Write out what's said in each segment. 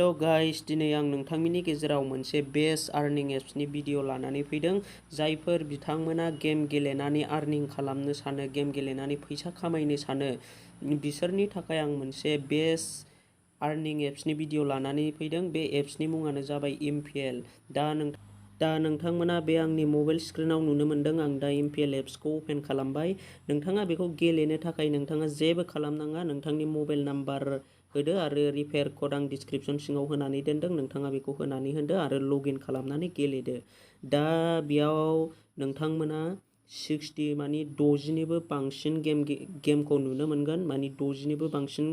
Hello guys, दिनै आं नोंथांमोननि गेजेराव मोनसे बेस्ट आर्निं एप्सनि भिडिअ लानानै फैदों। जायफोर बिथांमोना गेम गेलेनानै आर्निं खालामनो सानो, गेम गेलेनानै फैसा खामायनो सानो, बिसोरनि थाखाय आं मोनसे बेस्ट आर्निं एप्सनि भिडिअ लानानै फैदों। बे एप्सनि मुङानो जाबाय MPL। दा नोंथांमोना बे आंनि मबाइल स्क्रिनाव नुनो मोन्दों। आं दा MPL एप्सखौ अपेन खालामबाय। नोंथाङा बेखौ गेलेनो थाखाय नोंथाङा जेबो खालामनाङा। नोंथांनि मबाइल नाम्बार होदो आरो रिफेर कड आं डिसक्रिप्शन सिङाव होनानै दोनदों। नोंथाङा बेखौ होनानै होदो आरो लगिन खालामनानै गेलेदो। दा बेयाव नोंथांमोना 60 माने 60निबो बांसिन गेमखौ नुनो मोनगोन। माने 60निबो बांसिन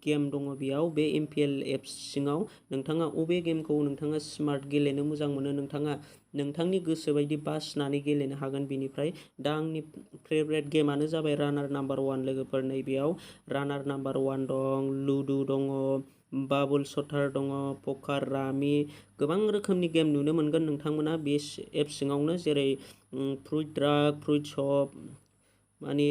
गेम दङ बेयाव। बे MPL एप्स सिङाव नोंथाङा अबे गेमखौ नोंथाङा स्मार्ट गेलेनो मोजां मोनो, नोंथाङा नोंथांनि गोसो बायदि बासिनानै गेलेनो हागोन बेनिफ्राय। दा आंनि फेभरेट गेमानो जाबाय रानार नाम्बार 1 लोगोफोर। नैबेयाव रानार नाम्बार 1 दं, लुडु दङ, बाबुल शटार दङ, पकार, रामि, गोबां रोखोमनि गेम नुनो मोनगोन नोंथांमोना बे एप्स सिङावनो। जेरै फ्रुइट ड्राग, फ्रुइट शप, माने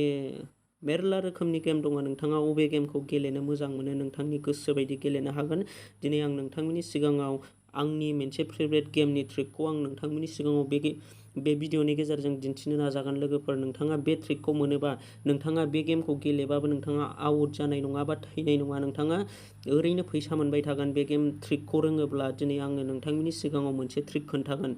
मेरला रोखोमनि गेम दङ। नोंथाङा अबे गेमखौ गेलेनो मोजां मोनो, नोंथांनि गोसो बायदि गेलेनो हागोन। दिनै आं नोंथांमोननि सिगाङाव आंनि मोनसे फेभरेट गेमनि ट्रिकखौ आं नोंथांमोननि सिगाङाव बे भिडिअनि गेजेरजों दिन्थिनो नाजागोन लोगोफोर। नोंथाङा बे ट्रिकखौ मोनोबा, नोंथाङा बे गेमखौ गेलेबाबो नोंथाङा आउट जानाय नङा बा थैनाय नङा। नोंथाङा ओरैनो फैसा मोनबाय थागोन बे गेम ट्रिकखौ रोङोब्ला। दिनै आङो नोंथांमोननि सिगाङाव मोनसे ट्रिक खोन्थागोन,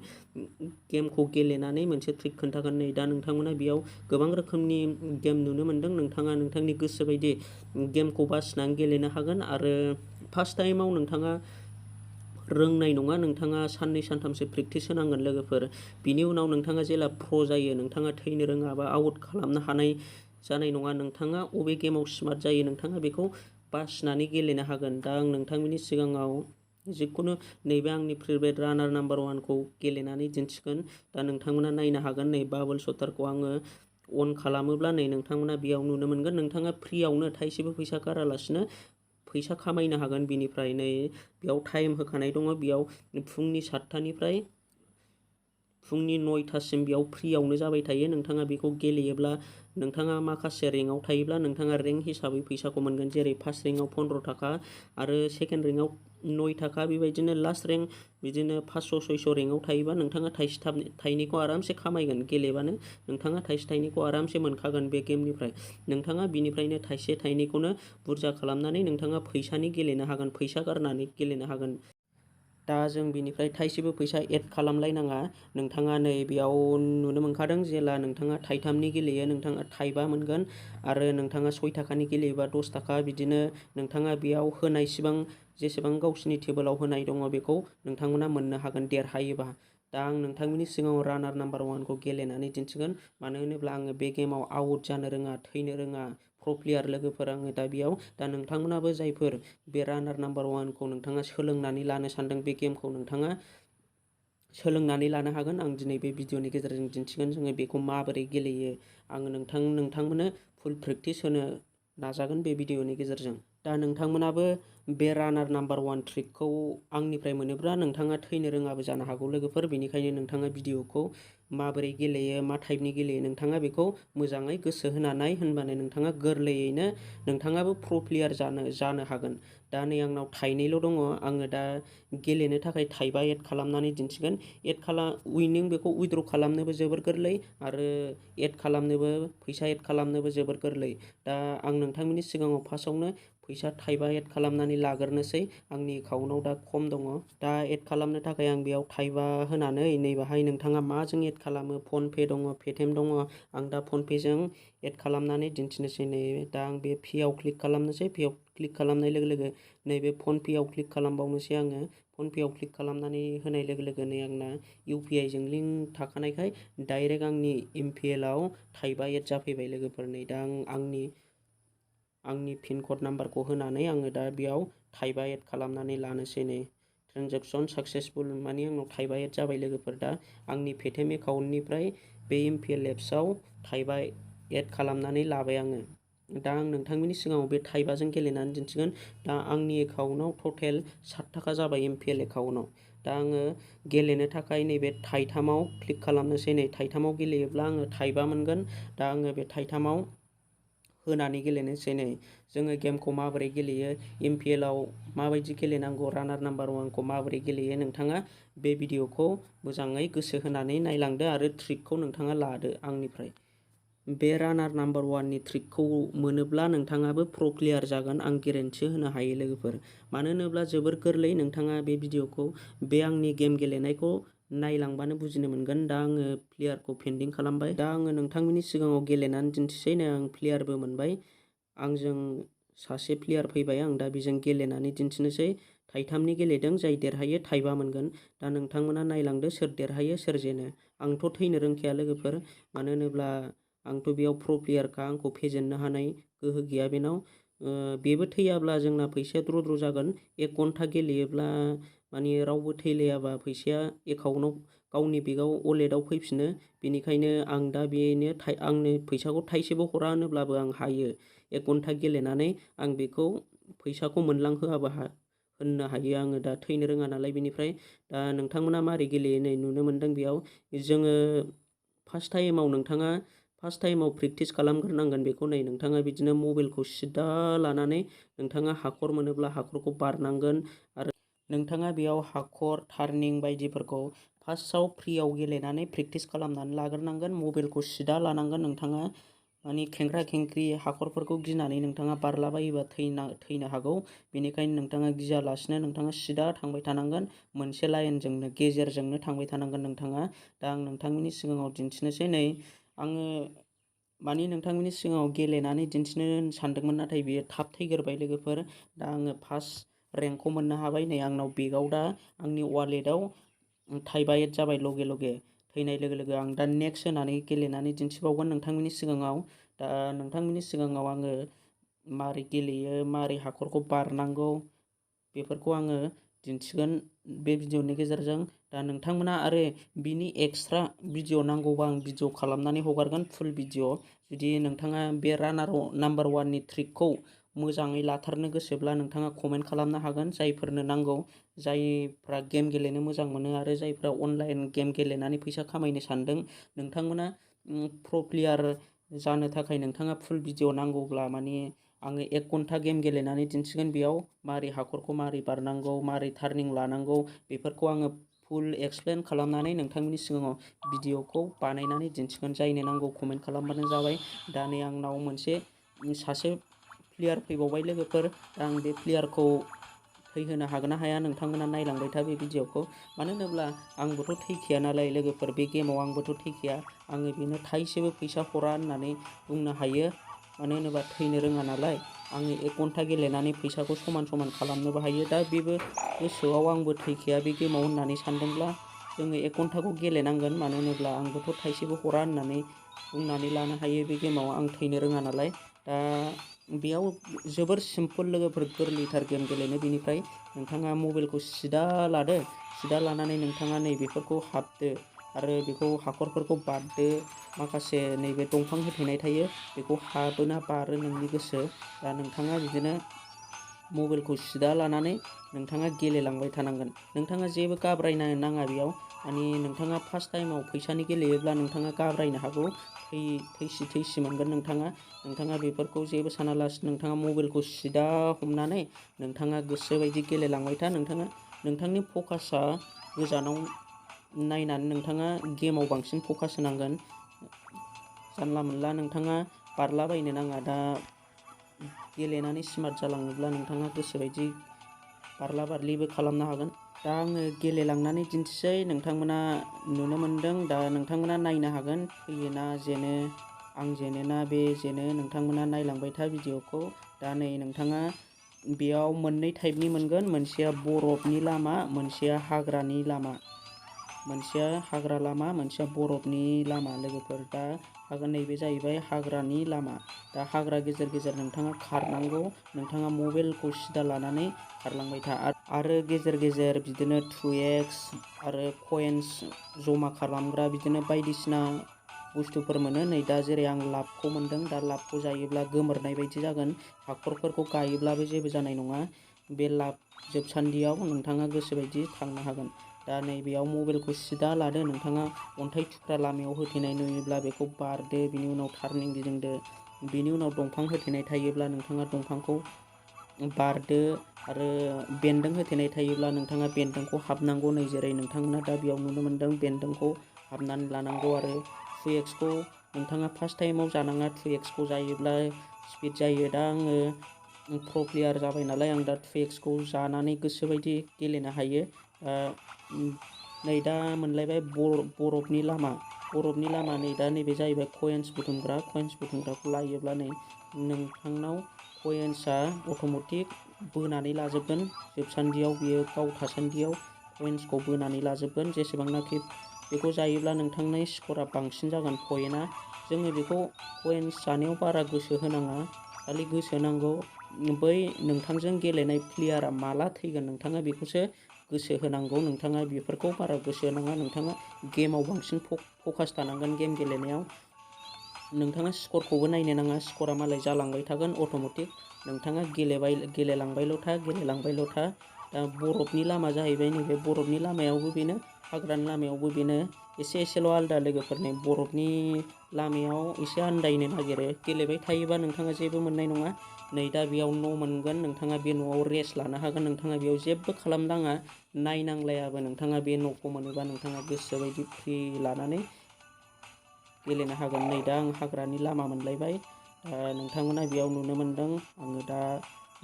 गेमखौ गेलेनानै मोनसे ट्रिक खोन्थागोन। नै दा नोंथांमोना बेयाव गोबां रोखोमनि गेम नुनो मोन्दों। नोंथाङा नोंथांनि गोसो बायदि गेमखौ बासिनानै गेलेनो हागोन। आरो फार्स्ट टाइमाव नोंथाङा रोंनाय नङा। नोंथाङा साननै सानथामसो प्रेक्टिस होनांगोन लोगोफोर। बिनि उनाव नोंथाङा जेला प्र जायो, नोंथाङा थैनो रोङाबा आउट खालामनो हानाय जानाय नङा। नोंथाङा अबे गेमाव स्मार्ट जायो, नोंथाङा बेखौ बासिनानै गेलेनो हागोन। दा आं नोंथांमोननि सिगाङाव जिखुनु नैबे आंनि फेभरेट रानार नाम्बार 1खौ गेलेनानै दिन्थिगोन। दा नोंथांमोना नायनो हागोन। नै बाबुल शटारखौ आङो अन खालामोब्ला नै नोंथांमोना बेयाव नुनो मोनगोन। नोंथाङा फ्रियावनो थाइसेबो फैसा गारालासिनो फैसा खामायनो हागोन बिनिफ्राय। नै बेयाव टाइम होखानाय दङ। बेयाव फुंनि 7टानिफ्राय फुंनि 9टासिम बेयाव फ्रियावनो जाबाय थायो। नोंथाङा बेखौ गेलेयोब्ला, नोंथाङा माखासे रेंकआव थायोब्ला नोंथाङा रेंक हिसाबै फैसाखौ मोनगोन। जेरै फार्स्ट रेंकआव 15 थाखा आरो सेकेन्ड रेंकआव 9 थाखा, बेबायदिनो लास्ट रेंक बिदिनो 500-600 रेंकआव थायोबा नोंथाङा थाइनैखौ आरामसे खामायगोन। गेलेबानो नोंथाङा थाइसे थाइनैखौ आरामसे मोनखागोन बे गेमनिफ्राय। नोंथाङा बिनिफ्रायनो थाइसे थाइनैखौनो बुरजा खालामनानै नोंथाङा फैसानि गेलेनो हागोन, फैसा गारनानै गेलेनो हागोन। दा जों बिनिफ्राय थाइसेबो फैसा एड खालामलायनाङा। नोंथाङा नै बेयाव नुनो मोनखादों, जेला नोंथाङा थाइथामनि गेलेयो नोंथाङा थाइबा मोनगोन। आरो नोंथाङा 6 थाखानि गेलेयोबा 10 थाखा। बिदिनो नोंथाङा बेयाव होनाय जेसेबां गावसिनि टेबोलाव होनाय दङ बेखौ नोंथांमोना मोननो हागोन देरहायोबा। दा आं नोंथांमोननि सिगाङाव रानार नाम्बार 1खौ गेलेनानै दिन्थिगोन। मानो होनोब्ला आङो बे गेमाव आउट जानो रोङा, थैनो रोङा, प्र प्लेयार लोगोफोर आङो दा बेयाव। दा नोंथांमोनाबो जायफोर बे रानार नाम्बार 1खौ नोंथाङा सोलोंनानै लानो सानदों, बे गेमखौ नोंथाङा सोलोंनानै लानो हागोन। आं दिनै बे भिडिअनि गेजेरजों दिन्थिगोन जोङो बेखौ माबोरै गेलेयो। आङो नोंथांमोननो फुल प्रेक्टिस होनो नाजागोन बे भिडिअनि गेजेरजों। दा नोंथांमोनाबो बे रानार नाम्बार 1 ट्रिकखौ आंनिफ्राय मोनोब्ला नोंथाङा थैनो रोङाबो जानो हागौ लोगोफोर। बेनिखायनो नोंथाङा भिडिअखौ माबोरै गेलेयो, मा टाइपनि गेलेयो, नोंथाङा बेखौ मोजाङै गोसो होनानै होनबानो नोंथाङा गोरलैयैनो नोंथाङाबो प्र प्लेयार जानो हागोन। दा नै आंनाव थाइनैल' दङ। आङो दा गेलेनो थाखाय थाइबा एड खालामनानै दिन्थिगोन। बेखौ उइद्र' खालामनोबो जोबोर गोरलै आरो फैसा एड खालामनोबो जोबोर गोरलै। दा आं नोंथांमोननि सिगाङाव फार्स्टआवनो फैसा थाइबा एड खालामनानै लाग्रोनोसै। आंनि एकाउन्टाव दा खम दङ। दा एड खालामनो थाखाय आं बेयाव थाइबा होनानै नैबाहाय नोंथाङा माजों एड खालामो, फनपे दङ, पेटिएम दङ। आं दा फनपेजों एड खालामनानै दिन्थिनोसै। नै दा आं बे पेआव क्लिक खालामनोसै। पेआव क्लिक खालामनाय लोगो लोगो नैबे फनपेआव क्लिक खालामबावनोसै आङो। फनपेआव क्लिक खालामनानै होनाय लोगो लोगोनो आंना UPI जों लिंक थाखानायखाय डाइरेक्ट आंनि MPL आव थाइबा एड जाफैबाय लोगोफोर। नै दा आंनि पिन कड नाम्बारखौ होनानै आङो दा बेयाव थाइबा एड खालामनानै लानोसै। नै ट्रेनजेक्सन साक्सेसफुल, माने आंनाव थाइबा एड जाबाय लोगोफोर। दा आंनि पेटिएम एकाउन्टनिफ्राय बे MPL एप्सआव थाइबा एड खालामनानै लाबाय आङो। दा आं नोंथांमोननि सिगाङाव बे थाइबाजों गेलेनानै दिन्थिगोन। दा आंनि एकाउन्टाव टटेल 7 थाखा जाबाय MPL एकाउन्टाव। दा आङो गेलेनो थाखाय नैबे थाइथामाव क्लिक खालामनोसै। नै थाइथामाव गेलेयोब्ला आङो थाइबा मोनगोन। दा आङो बे थाइथामाव होनानै गेलेनोसै नै जोङो गेमखौ माबोरै गेलेयो MPL आव माबायदि गेलेनांगौ रानार नाम्बार 1 खौ माबोरै गेलेयो नोंथाङा बे भिडिअखौ मोजाङै गोसो होनानै नायलांदो आरो ट्रिकखौ नोंथाङा लादो आंनिफ्राय। बे रानार नाम्बार 1 नि ट्रिकखौ मोनोब्ला नोंथाङाबो प्र प्लेयार जागोन आं गेरेन्थि होनो हायो लोगोफोर। मानो होनोब्ला जोबोर गोरलै नोंथाङा बे भिडिअखौ बे आंनि गेम गेलेनायखौ नायलांबानो बुजिनो मोनगोन। दा आङो प्लेयारखौ पेन्डिं खालामबाय। दा आङो नोंथांमोननि सिगाङाव गेलेनानै दिन्थिसै नै आं प्लेयारबो मोनबाय। आंजों सासे प्लेयार फैबाय आं दा बेजों गेलेनानै दिन्थिनोसै। थाइथामनि गेलेदों जाय देरहायो थाइबा मोनगोन। दा नोंथांमोना नायलांदो सोर देरहायो सोर जेनो। आंथ' थैनो रोंखाया लोगोफोर मानो होनोब्ला आंथ' बेयाव प्र प्लेयारखा आंखौ फेजेननो हानाय गोहो गैया बेनाव। बेबो थैयाब्ला जोंना फैसाया द्र जागोन। 1 घन्टा गेलेयोब्ला माने रावबो थैलायाबा फैसाया एकाउन्टआव गावनि बेगाव वालेटआव फैफिनो। बेनिखायनो आं दा बेनो आंनो फैसाखौ थाइसेबो हरा होनोब्लाबो आं हायो 1 घन्टा गेलेनानै आं बेखौ फैसाखौ मोनलांहोआबो होननो हायो आङो दा थैनो रोङा नालाय बेनिफ्राय। दा नोंथांमोना मारै गेलेयो नै नुनो मोनदों बेयाव जोङो फार्स्ट टाइमाव प्रेक्टिस खालामग्रोनांगोन बेखौ नै नोंथाङा बिदिनो मबाइलखौ सिदा लानानै नोंथाङा हाखर मोनोब्ला हाखरखौ बारनांगोन आरो नोंथाङा बेयाव हाखर टार्निं बायदिफोरखौ फार्स्टआव फ्रियाव गेलेनानै प्रेक्टिस खालामनानै लाग्रोनांगोन। मबाइलखौ सिदा लानांगोन नोंथाङा माने खेंख्रा खेंख्रि हाखरफोरखौ गिनानै नोंथाङा बारलाबायोबा थैनो हागौ। बेनिखायनो नोंथाङा गियालासिनो नोंथाङा सिदा थांबाय थानांगोन मोनसे लाइनजोंनो गेजेरजोंनो थांबाय थानांगोन नोंथाङा। दा आं नोंथांमोननि सिगाङाव दिन्थिनोसै नै आङो माने नोंथांमोननि सिगाङाव गेलेनानै दिन्थिनो सानदोंमोन नाथाय बेयो थाब थैग्रोबाय लोगोफोर। दा आङो फार्स्ट रेंकखौ मोननो हाबाय नै आंनाव बेगाव दा आंनि वालेटआव थाइबा एड जाबाय लगे लगे। थैनाय लोगो लोगो आं दा नेक्स्ट होनानै गेलेनानै दिन्थिबावगोन नोंथांमोननि सिगाङाव। दा नोंथांमोननि सिगाङाव आङो मारै गेलेयो मारै हाखरखौ बारनांगौ बेफोरखौ आङो दिन्थिगोन बे भिडिअनि गेजेरजों। दा नोंथांमोना आरो बिनि एक्सट्रा भिडिअ नांगौबा आं भिडिअ खालामनानै हगारगोन फुल भिडिअ। जुदि नोंथाङा बे रानार नाम्बार 1 नि ट्रिकखौ मोजाङै लाथारनो गोसोब्ला नोंथाङा कमेन्ट खालामनो हागोन जायफोरनो नांगौ जायफ्रा गेम गेलेनो मोजां मोनो आरो जायफ्रा अनलाइन गेम गेलेनानै फैसा खामायनो सानदों। नोंथांमोना प्र प्लेयार जानो थाखाय नोंथाङा फुल भिडिअ नांगौब्ला माने आङो 1 घन्टा गेम गेलेनानै दिन्थिगोन बेयाव मारै हाखरखौ मारै बारनांगौ मारै टार्निं लानांगौ बेफोरखौ आङो फुल एक्सप्लेन खालामनानै नोंथांमोननि सिगाङाव भिडिअखौ बानायनानै दिन्थिगोन। जायनो नांगौ कमेन्ट खालामबानो जाबाय। दा नै आंनाव सासे प्लेयार फैबावबाय लोगोफोर। दा आं बे प्लेयारखौ थैहोनो हागोन ना हाया नोंथांमोना नायलांबाय था बे भिडिअखौ। मानो होनोब्ला आंबोथ' थैखाया नालाय लोगोफोर बे गेमाव आंबोथ' थैखाया। आङो बेनो थाइसेबो फैसा हरा होननानै बुंनो हायो। मानो होनोबा थैनो रोङा नालाय आङो 1 घन्टा गेलेनानै फैसाखौ समान समान खालामनोबो हायो। दा बेबो गोसोआव आंबो थैखाया बे गेमाव होननानै सानदोंब्ला जोङो 1 घन्टाखौ गेलेनांगोन। मानो होनोब्ला आंबोथ' थाइसेबो हरा होननानै बुंनानै लानो हायो बे गेमाव आं थैनो रोङा नालाय। दा बेयाव जोबोर सिम्पोल लोगोफोर गोरलैथार गेम गेलेनो। बेनिफ्राय नोंथाङा मबाइलखौ सिदा लादो सिदा लानानै नोंथाङा नैबेफोरखौ हाबदो आरो बेखौ हाखरफोरखौ बारदो। माखासे नैबे दंफां होथेनाय थायो बेखौ हाबोना बारो नोंनि गोसो। दा नोंथाङा बिदिनो मबाइलखौ सिदा लानानै नोंथाङा गेलेलांबाय थानांगोन। नोंथाङा जेबो गाब्रायनो नाङा बेयाव माने नोंथाङा फार्स्ट टाइमाव फैसानि गेलेयोब्ला नोंथाङा गाब्रायनो हागौ थैसि मोनगोन नोंथाङा बेफोरखौ जेबो सानालासिनो नोंथाङा मबाइलखौ सिदा हमनानै नोंथाङा गोसोबायदि गेलेलांबाय था। नोंथांनि फकासा गोजानाव नायनानै नोंथाङा गेमाव बांसिन फकास होनांगोन। जानला मोनला नोंथाङा बारलाबायनो नाङा। दा गेलेनानै स्मार्ट जालाङोब्ला नोंथाङा गोसोबायदि बारला बारलिबो खालामनो हागोन। दा आङो गेलेलांनानै दिन्थिसै नोंथांमोना नुनो मोनदों। दा नोंथांमोना नायनो हागोन फैयोना जेनो आं जेनोना बे जेनो नोंथांमोना नायलांबाय था भिडिअखौ। दा नै नोंथाङा बेयाव मोननै टाइपनि मोनगोन मोनसेया बरफनि लामा मोनसेया हाग्रानि लामा। मोनसेया हाग्रा लामा मोनसेया बरफनि लामा लोगोफोर। दा नैबे जाहैबाय हाग्रानि लामा। दा हाग्रा गेजेर गेजेर नोंथाङा खारनांगौ। नोंथाङा मबाइलखौ सिदा लानानै खारलांबाय था आरो गेजेर गेजेर बिदिनो 2x आरो कइन्स जमा खालामग्रा बिदिनो बायदिसिना बुस्थुफोर मोनो। नै दा जेरै आं लाबखौ मोनदों। दा लाबखौ जायोब्ला गोमोरनाय बायदि जागोन। हाखरफोरखौ गायोब्लाबो जेबो जानाय नङा। बे लाब जोबसान्दियाव नोंथाङा गोसोबायदि थांनो हागोन। दा नैबेयाव मबाइलखौ सिदा लादो नोंथाङा अन्थाइ थुख्रा लामायाव होथेनाय नुयोब्ला बेखौ बारदो बिनि उनाव टार्निं गिदिंदो बिनि उनाव दंफां होथेनाय थायोब्ला नोंथाङा दंफांखौ बारदो आरो बेन्दों होथेनाय थायोब्ला नोंथाङा बेन्दोंखौ हाबनांगौ नै जेरै नोंथांमोना दा बेयाव नुनो मोन्दों बेन्दोंखौ हाबनानै लानांगौ आरो 2xखौ नोंथाङा फार्स्ट टाइमाव जानाङा 2xखौ जायोब्ला स्पिड जायो दा आङो प्र प्लेयार जाबाय नालाय आं दा 2xखौ जानानै गोसोबायदि गेलेनो हायो नै दा मोनलायबाय बरफनि लामा नै दा नैबे जाहैबाय कइन्स बुथुमग्राखौ लायोब्ला नै नोंथांनाव कइन्सआ अट'मेटिक बोनानै लाजोबगोन जोबसान्दियाव बियो गाव थासान्दियाव कइन्सखौ बोनानै लाजोबगोन जेसेबांनाखि बेखौ जायोब्ला नोंथांनि स्करा बांसिन जागोन पइन्टआ जोङो बेखौ कइन्स जानायाव बारा गोसो होनाङा खालि गोसो नांगौ बै नोंथांजों गेलेनाय प्लेयारा माला थैगोन नोंथाङा बेखौसो गोसो होनांगौ नोंथाङा बेफोरखौ बारा गोसो होनाङा नोंथाङा गेमाव बांसिन फकास थानांगोन गेम गेलेनायाव नोंथाङा स्करखौबो नायनो नाङा स्करा मालाय जालांबाय थागोन अट'मेटिक नोंथाङा गेलेलांबायल' था दा बरफनि लामा जाहैबाय नैबे बरफनि लामायावबो बेनो हाग्रानि लामायावबो बेनो एसेल' आलदा लोगोफोरनि बरफनि लामायाव एसे आन्दायनो नागिरो गेलेबाय थायोबा नोंथाङा जेबो मोननाय नङा नै दा बेयाव न' मोनगोन नोंथाङा बे न'आव रेस्ट लानो हागोन नोंथाङा बेयाव जेबो खालामनाङा नायनांलायाबो नोंथाङा बे न'खौ मोनोबा नोंथाङा गोसोबायदि फ्रि लानानै गेलेनो हागोन नै दा आं हाग्रानि लामा मोनलायबाय नोंथांमोना बेयाव नुनो मोन्दों आङो दा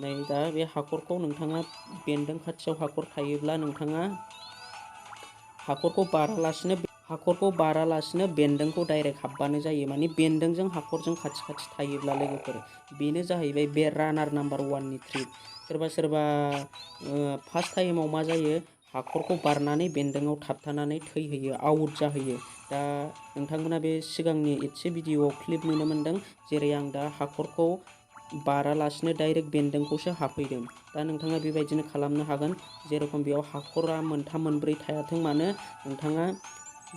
नै दा बे हाखरखौ नोंथाङा बेन्दों खाथियाव हाखर थायोब्ला नोंथाङा हाखरखौ बारालासिनो बेन्दोंखौ डाइरेक्ट हाबबानो जायो माने बेन्दोंजों हाखरजों खाथि थायोब्ला लोगोफोर बेनो जाहैबाय बे रानार नाम्बार 1नि ट्रिक सोरबा फार्स्ट टाइमाव मा जायो हाखरखौ बारनानै बेन्दोंआव थाबथानानै थैहैयो आउट जाहैयो दा नोंथांमोना बे सिगांनि एसे भिडिअ'आव क्लिप नुनो मोन्दों जेरै आं दा हाखरखौ बारालासिनो डाइरेक्ट बेन्दोंखौसो हाफैदों दा नोंथाङा बेबायदिनो खालामनो हागोन जेरेखम बेयाव हाखरा 3 4 थायाथों मानो नोंथाङा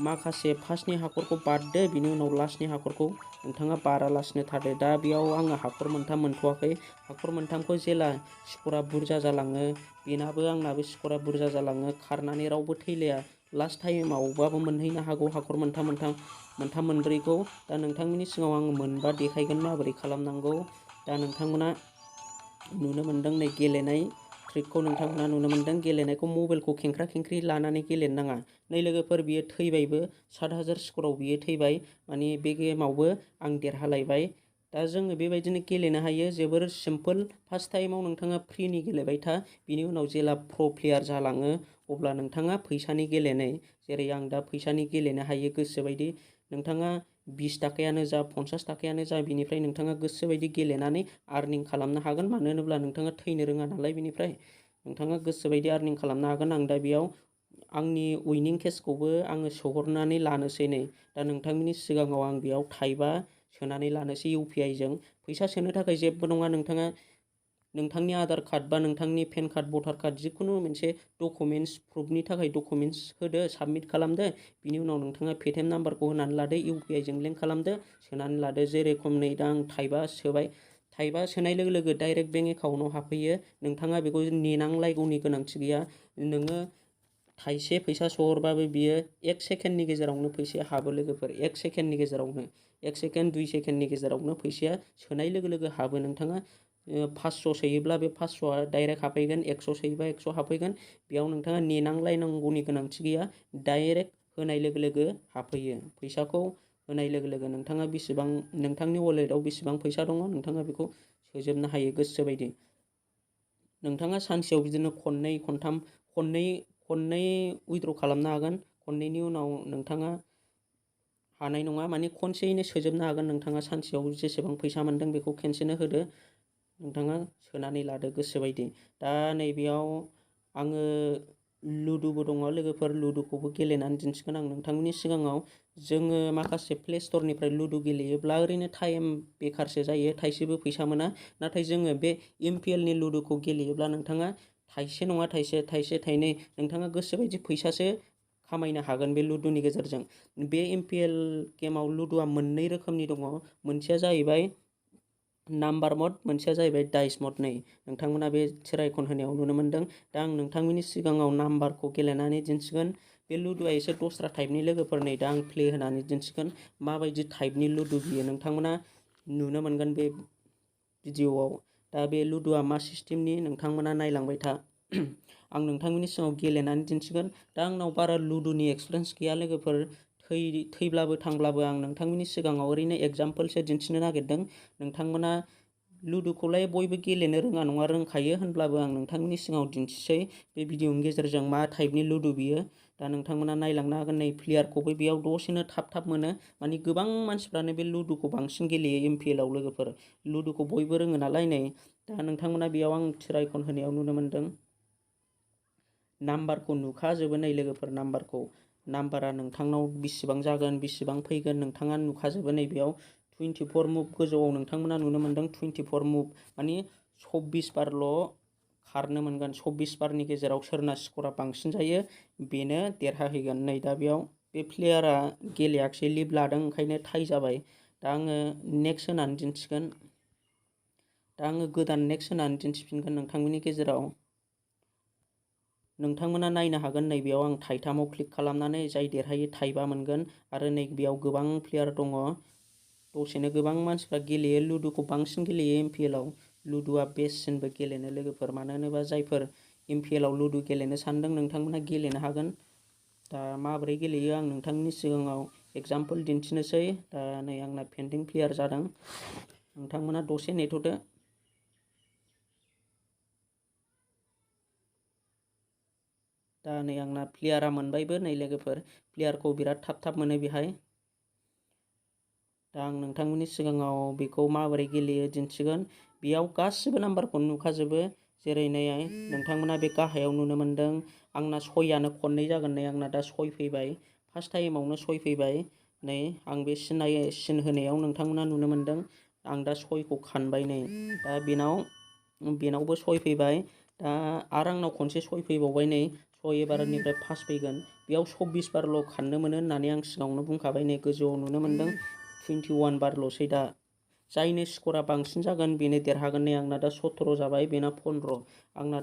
माखासे फार्स्टनि हाखरखौ बारदो बिनि उनाव लास्टनि हाखरखौ नोंथाङा बारालासिनो थादो दा बेयाव आङो हाखर 3 मोनथ'वाखै हाखर 3खौ जेला स्करा बुरजा जालाङो बेनाबो आंनाबो स्करा बुरजा जालाङो खारनानै रावबो थैलाया लास्ट टाइमावबाबो मोनहैनो हागौ हाखर 3 4खौ दा नोंथांमोननि सिगाङाव आङो मोनबा देखायगोन माबोरै खालामनांगौ दा नोंथांमोना नुनो मोन्दों नै गेलेनाय ट्रिकखौ नोंथांमोना नुनो मोन्दों गेलेनायखौ मबाइलखौ खेंख्रा लानानै गेलेनो नाङा नै लोगोफोर बियो थैबायबो 7000 स्कराव बियो थैबाय माने बे गेमावबो आं देरहालायबाय दा जोङो बेबायदिनो गेलेनो हायो जोबोर सिम्पोल फार्स्ट टाइमाव नोंथाङा फ्रिनि गेलेबाय था बिनि उनाव जेला प्र प्लेयार जालाङो अब्ला नोंथाङा फैसानि गेलेनाय जेरै आं दा फैसानि गेलेनो हायो गोसोबायदि नोंथाङा 20 थाखायानो जा 50 थाखायानो जा बिनिफ्राय नोंथाङा गोसोबायदि गेलेनानै आर्निं खालामनो हागोन मानो होनोब्ला नोंथाङा थैनो रोङा नालाय बिनिफ्राय नोंथाङा गोसोबायदि आर्निं खालामनो हागोन आं दा बेयाव आंनि उइनिं केसखौबो आङो सोहरनानै लानोसै नै दा नोंथांमोननि सिगाङाव आं बेयाव थाइबा सोनानै लानोसै UPI जों फैसा सोनो थाखाय जेबो नङा नोंथाङा नोंथांनि आधार कार्ड बा नोंथांनि पेन कार्ड भटार कार्ड जिखुनु मोनसे डकुमेन्टस प्रुफनि थाखाय डकुमेन्टस होदो साबमिट खालामदो बिनि उनाव नोंथाङा पेटिएम नाम्बारखौ होनानै लादो UPI जों लिंक खालामदो सोनानै लादो जेरेखम नै दा आं थाइबा सोबाय थाइबा सोनाय लोगो लोगो डाइरेक्ट बेंक एकाउन्टाव हाबफैयो नोंथाङा बेखौ नेनांलायगौनि गोनांथि गैया नोङो थाइसे फैसा सोहरबाबो बियो 1 सेकेन्डनि गेजेरावनो फैसाया हाबो लोगोफोर 1 सेकेन्डनि गेजेरावनो 1 सेकेन्ड 2 सेकेन्डनि गेजेरावनो फैसाया सोनाय लोगो लोगो हाबो नोंथाङा 500 सोयोब्ला बे 500आ डाइरेक्ट हाबफैगोन 100 सोयोबा 100 हाबफैगोन बेयाव नोंथाङा नेनांलायनांगौनि गोनांथि गैया डाइरेक्ट होनाय लोगो लोगो हाबफैयो फैसाखौ होनाय लोगो लोगो नोंथाङा बेसेबां नोंथांनि वालेटआव बेसेबां फैसा दङ नोंथाङा बेखौ सोजोबनो हायो गोसोबायदि नोंथाङा सानसेयाव बिदिनो खननै उइथड्र खालामनो हागोन खननैनि उनाव नोंथाङा हानाय नङा माने खनसेयैनो सोजोबनो हागोन नोंथाङा सानसेयाव जेसेबां फैसा मोनदों बेखौ खेनसेनो होदो नोंथाङा सोनानै लादो गोसोबायदि दा नैबेयाव आङो लुदुबो दङ लोगोफोर लुदुखौबो गेलेनानै दिन्थिगोन आं नोंथांमोननि सिगाङाव जोङो माखासे प्ले स्टरनिफ्राय लुदु गेलेयोब्ला ओरैनो टाइम बेखारसो जायो थाइसेबो फैसा मोना नाथाय जोङो बे MPL नि लुदुखौ गेलेयोब्ला नोंथाङा थाइसे नङा थाइसे थाइनै नोंथाङा गोसोबायदि फैसासो खामायनो हागोन बे लुदुनि गेजेरजों बे MPL गेमाव लुदुआ मोननै रोखोमनि दङ मोनसेया जाहैबाय नाम्बार मड, मोनसेया जाहैबाय डाइस मड। नै नोंथांमोना बे सोर आइकन होनायाव नुनो मोन्दों। दा आं नोंथांमोननि सिगाङाव नाम्बारखौ गेलेनानै दिन्थिगोन। बे लुदुआ एसे दस्रा टाइपनि लोगोफोर। नै दा आं प्ले होनानै दिन्थिगोन माबायदि टाइपनि लुदु बियो नोंथांमोना नुनो मोनगोन बे भिडिअ'आव। दा बे लुदुआ मा सिस्टेमनि नोंथांमोना नायलांबाय था। आं नोंथांमोननि सिगाङाव गेलेनानै दिन्थिगोन। दा आंनाव बारा लुदुनि एक्सपिरियेन्स गैया लोगोफोर। थैब्लाबो थांब्लाबो आं नोंथांमोननि सिगाङाव ओरैनो एगजामपोलसो दिन्थिनो नागिरदों। नोंथांमोना लुदुखौलाय बयबो गेलेनो रोङा नङा, रोंखायो, होनब्लाबो आं नोंथांमोननि सिगाङाव दिन्थिसै बे भिडिअनि गेजेरजों मा टाइपनि लुदु बियो। दा नोंथांमोना नायलांनो हागोन। नै प्लेयारखौबो बेयाव दसेनो थाब मोनो। माने गोबां मानसिफ्रानो बे लुदुखौ बांसिन गेलेयो MPL आव लोगोफोर। लुदुखौ बयबो रोङो नालाय। नै दा नोंथांमोना बेयाव आं सोर आइकन होनायाव नुनो मोन्दों। नाम्बारखौ नुखाजोबो नै लोगोफोर। नाम्बारा नोंथांनाव बेसेबां जागोन, बेसेबां फैगोन नोंथाङा नुखाजोबो। नै बेयाव 24 मुभ गोजौआव नोंथांमोना नुनो मोन्दों। 24 मुभ माने 24 बारल' खारनो मोनगोन। 24 बारनि गेजेराव सोरना स्करा बांसिन जायो बेनो देरहाहैगोन। नै दा बेयाव बे प्लेयारा गेलेयाखिसै, लिभ लादों, ओंखायनो टाइ जाबाय। दा आङो नेक्स्ट होनानै दिन्थिगोन। दा आङो गोदान नेक्स्ट होनानै दिन्थिफिनगोन नोंथांमोननि गेजेराव। नोंथांमोना नायनो हागोन। नै बेयाव आं थाइथामाव क्लिक खालामनानै जाय देरहायो थाइबा मोनगोन। आरो नै बेयाव गोबां प्लेयार दङ। दसेनो गोबां मानसिफ्रा गेलेयो। लुदुखौ बांसिन गेलेयो MPL आव। लुदुआ बेस्टसिनबो गेलेनो लोगोफोर। मानो होनोबा जायफोर MPL आव लुदु गेलेनो सानदों नोंथांमोना गेलेनो हागोन। दा माबोरै गेलेयो आं नोंथांनि सिगाङाव एगजामपोल दिन्थिनोसै। दा नै आंना पेन्डिं प्लेयार जादों। नोंथांमोना दसे नेथ'दो। दा नै आंना प्लेयारा मोनबायबो। नै लोगोफोर प्लेयारखौ बिराद थाब मोनो बेहाय। दा आं नोंथांमोननि सिगाङाव बेखौ माबोरै गेलेयो दिन्थिगोन। बेयाव गासिबो नाम्बारखौ नुखाजोबो। जेरै नै नोंथांमोना बे गाहायाव नुनो मोन्दों। आंना 6आनो खननै जागोन। नै आंना दा 6 फैबाय। फार्स्ट टाइमावनो 6 फैबाय। नै आं बे सिन होनायाव नोंथांमोना नुनो मोन्दों। आं दा 6खौ खानबाय। नै दा बेनावबो 6 फैबाय। दा आरो आंनाव खनसे 6 फैबावबाय। नै 6 एबारनिफ्राय 5 फैगोन। बेयाव 24 बारल' खाननो मोनो होननानै आं सिगाङावनो बुंखाबाय। नै गोजौआव नुनो मोन्दों 21 बारल'सै। दा जायनि स्करा बांसिन जागोन बेनो देरहागोन। नै आंना दा 17 जाबाय, बेना 15। आंना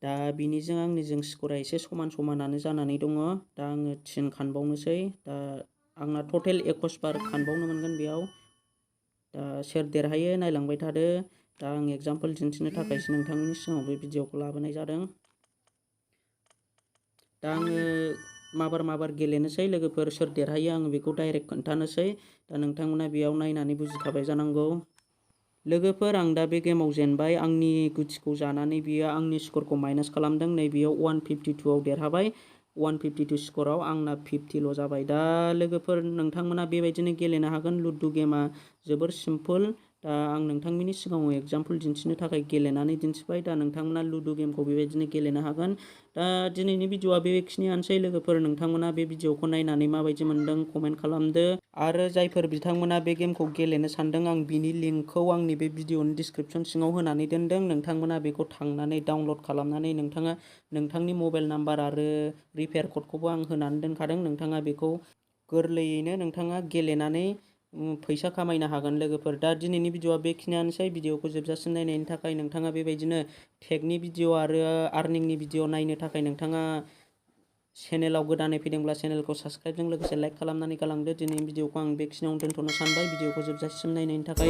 दा बिनिजों आंनिजों स्करा एसे समानानो जानानै दङ। दा आङो 3 खानबावनोसै। दा आंना टटेल 21 बार खानबावनो मोनगोन बेयाव। दा सोर देरहायो नायलांबाय थादो। दा आं एगजामपोल दिन्थिनो थाखायसो नोंथांमोननि सिगाङाव बे भिडिअखौ लाबोनाय जादों। दा आङो माबार गेलेनोसै लोगोफोर। सोर देरहायो आङो बेखौ डाइरेक्ट खोन्थानोसै। दा नोंथांमोना बेयाव नायनानै बुजिखाबाय जानांगौ। लोगोफोर आं दा बे गेमाव जेनबाय। आंनि गुथिखौ जानानै बियो आंनि स्करखौ माइनास खालामदों। नै बेयाव 152 आव देरहाबाय। 152 स्कराव आंना 50ल' जाबाय। दा लोगोफोर नोंथांमोना बेबायदिनो गेलेनो हागोन। लुदु गेमा जोबोर सिम्पोल। दा आं नोंथांमोननि सिगाङाव एगजामपोल दिन्थिनो थाखाय गेलेनानै दिन्थिबाय। दा नोंथांमोना लुदु गेमखौ बेबायदिनो गेलेनो हागोन। दा दिनैनि भिडिअआ बेखिनियानोसै लोगोफोर। नोंथांमोना बे भिडिअखौ नायनानै माबायदि मोनदों कमेन्ट खालामदो। आरो जायफोर बिथांमोना बे गेमखौ गेलेनो सानदों आं बिनि लिंकखौ आंनि बे भिडिअनि डिसक्रिपसन सिङाव होनानै दोनदों। नोंथांमोना बेखौ थांनानै डाउनलड खालामनानै नोंथाङा नोंथांनि मबाइल नाम्बार आरो रिफार क'डखौबो आं होनानै दोनखादों। नोंथाङा बेखौ गोरलैयैनो नोंथाङा गेलेनानै फैसा खामायनो हागोन लोगोफोर। दा दिनैनि भिडिअआ बेखिनियानोसै। भिडिअखौ जोबजासिम नायनायनि थाखाय नोंथाङा बेबायदिनो टेगनि भिडिअ आरो आर्निंनि भिडिअ नायनो थाखाय नोंथाङा चेनेलाव गोदानै फैदोंब्ला चेनेलखौ साबस्क्राइबजों लोगोसे लाइक खालामनानै गालांदो। दिनैनि भिडिअखौ आं बेखिनियावनो दोनथ'नो सानबाय। भिडिअखौ जोबजासिम नायनायनि थाखाय